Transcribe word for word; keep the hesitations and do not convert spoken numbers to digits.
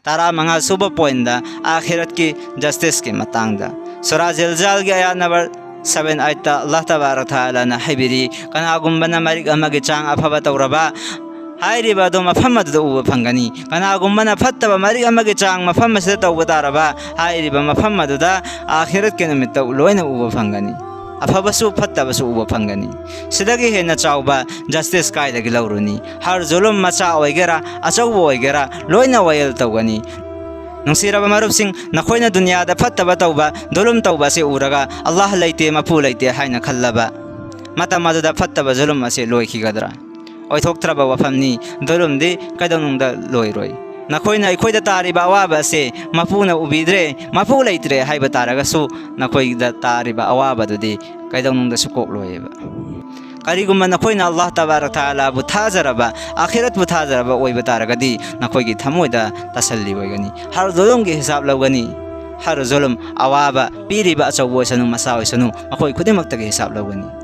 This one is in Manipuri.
ꯇꯔꯥꯃꯉꯥ ꯁꯨꯕ ꯄꯣꯏꯟꯗ ꯑꯥꯈꯤꯔꯠꯀꯤ ꯖꯁꯇꯤꯁꯀꯤ ꯃꯇꯥꯡꯗ꯫ ꯁꯨꯔꯥ ꯖꯤꯜꯖꯥꯜꯒꯤ ꯑꯌꯥꯠ ꯅꯝꯕꯔ ꯁꯚꯦꯟ ꯑꯩꯠꯇ ꯑꯜꯂꯥꯍ ꯇꯕꯥꯔꯛ ꯊꯥꯂꯥꯅ ꯍꯥꯏꯕꯤꯔꯤ, "ꯀꯅꯥꯒꯨꯝꯕꯅ ꯃꯔꯤꯛ ꯑꯃꯒꯤ ꯆꯥꯡ ꯑꯐꯕ ꯇꯧꯔꯕ, ꯍꯥꯏꯔꯤꯕ ꯑꯗꯨ ꯃꯐꯝ ꯑꯗꯨꯗ ꯎꯕ ꯐꯪꯒꯅꯤ꯫ ꯀꯅꯥꯒꯨꯝꯕꯅ ꯐꯠꯇꯕ ꯃꯔꯤꯛ ꯑꯃꯒꯤ ꯆꯥꯡ ꯃꯐꯝ ꯑꯁꯤꯗ ꯇꯧꯕ ꯇꯥꯔꯕ, ꯍꯥꯏꯔꯤꯕ ꯃꯐꯝ ꯑꯗꯨꯗ ꯑꯥꯈꯤꯔꯠꯀꯤ ꯅꯨꯃꯤꯠꯇ ꯂꯣꯏꯅ ꯎꯕ ꯐꯪꯒꯅꯤ꯫ ꯑꯐꯕꯁꯨ ꯐꯠꯇꯕꯁꯨ ꯎꯕ ꯐꯪꯒꯅꯤ꯫ ꯁꯤꯗꯒꯤ ꯍꯦꯟꯅ ꯆꯥꯎꯕ ꯖꯁꯇꯤꯁ ꯀꯥꯏꯗꯒꯤ ꯂꯧꯔꯨꯅꯤ? ꯍꯔ ꯖꯨꯂꯨꯝ ꯃꯆꯥ ꯑꯣꯏꯒꯦꯔꯥ, ꯑꯆꯧꯕ ꯑꯣꯏꯒꯦꯔꯥ, ꯂꯣꯏꯅ ꯋꯥꯌꯦꯜ ꯇꯧꯒꯅꯤ"꯫ ꯅꯨꯡꯁꯤꯔꯕ ꯃꯔꯨꯞꯁꯤꯡ, ꯅꯈꯣꯏꯅ ꯗꯨꯅꯤꯌꯥꯗ ꯐꯠꯇꯕ ꯇꯧꯕ, ꯖꯨꯂꯨꯝ ꯇꯧꯕ ꯑꯁꯤ ꯎꯔꯒ ꯑꯜꯂꯥꯍ ꯂꯩꯇꯦ, ꯃꯄꯨ ꯂꯩꯇꯦ ꯍꯥꯏꯅ ꯈꯜꯂꯕ ꯃꯇꯝ ꯑꯗꯨꯗ ꯐꯠꯇꯕ ꯖꯨꯂꯨꯝ ꯑꯁꯤ ꯂꯣꯏꯈꯤꯒꯗ꯭ꯔꯥ? ꯑꯣꯏꯊꯣꯛꯇ꯭ꯔꯕ ꯋꯥꯐꯝꯅꯤ꯫ ꯖꯨꯂꯨꯝꯗꯤ ꯀꯩꯗꯧꯅꯨꯡꯗ ꯂꯣꯏꯔꯣꯏ꯫ ꯅꯈꯣꯏꯅ ꯑꯩꯈꯣꯏꯗ ꯇꯥꯔꯤꯕ ꯑꯋꯥꯕ ꯑꯁꯦ ꯃꯄꯨꯅ ꯎꯕꯤꯗ꯭ꯔꯦ, ꯃꯄꯨ ꯂꯩꯇ꯭ꯔꯦ ꯍꯥꯏꯕ ꯇꯥꯔꯒꯁꯨ, ꯅꯈꯣꯏꯗ ꯇꯥꯔꯤꯕ ꯑꯋꯥꯕꯗꯨꯗꯤ ꯀꯩꯗꯧꯅꯨꯡꯗꯁꯨ ꯀꯣꯛꯂꯣꯏꯑꯕ꯫ ꯀꯔꯤꯒꯨꯝꯕ ꯅꯈꯣꯏꯅ ꯑꯜꯂꯥꯍ ꯇꯕꯥꯔꯛ ꯊꯥꯂꯥꯕꯨ ꯊꯥꯖꯔꯕ, ꯑꯥꯈꯤꯔꯠꯄꯨ ꯊꯥꯖꯔꯕ ꯑꯣꯏꯕ ꯇꯥꯔꯒꯗꯤ, ꯅꯈꯣꯏꯒꯤ ꯊꯃꯣꯏꯗ ꯇꯁꯜꯂꯤ ꯑꯣꯏꯒꯅꯤ꯫ ꯍꯔ ꯖꯨꯂꯨꯝꯒꯤ ꯍꯤꯁꯥꯕ ꯂꯧꯒꯅꯤ꯫ ꯍꯔ ꯖꯨꯂꯨꯝ, ꯑꯋꯥꯕ ꯄꯤꯔꯤꯕ ꯑꯆꯧꯕ ꯑꯣꯏꯁꯅꯨ, ꯃꯆꯥ ꯑꯣꯏꯁꯅꯨ, ꯃꯈꯣꯏ ꯈꯨꯗꯤꯡꯃꯛꯇꯒꯤ ꯍꯤꯁꯥꯕ ꯂꯧꯒꯅꯤ꯫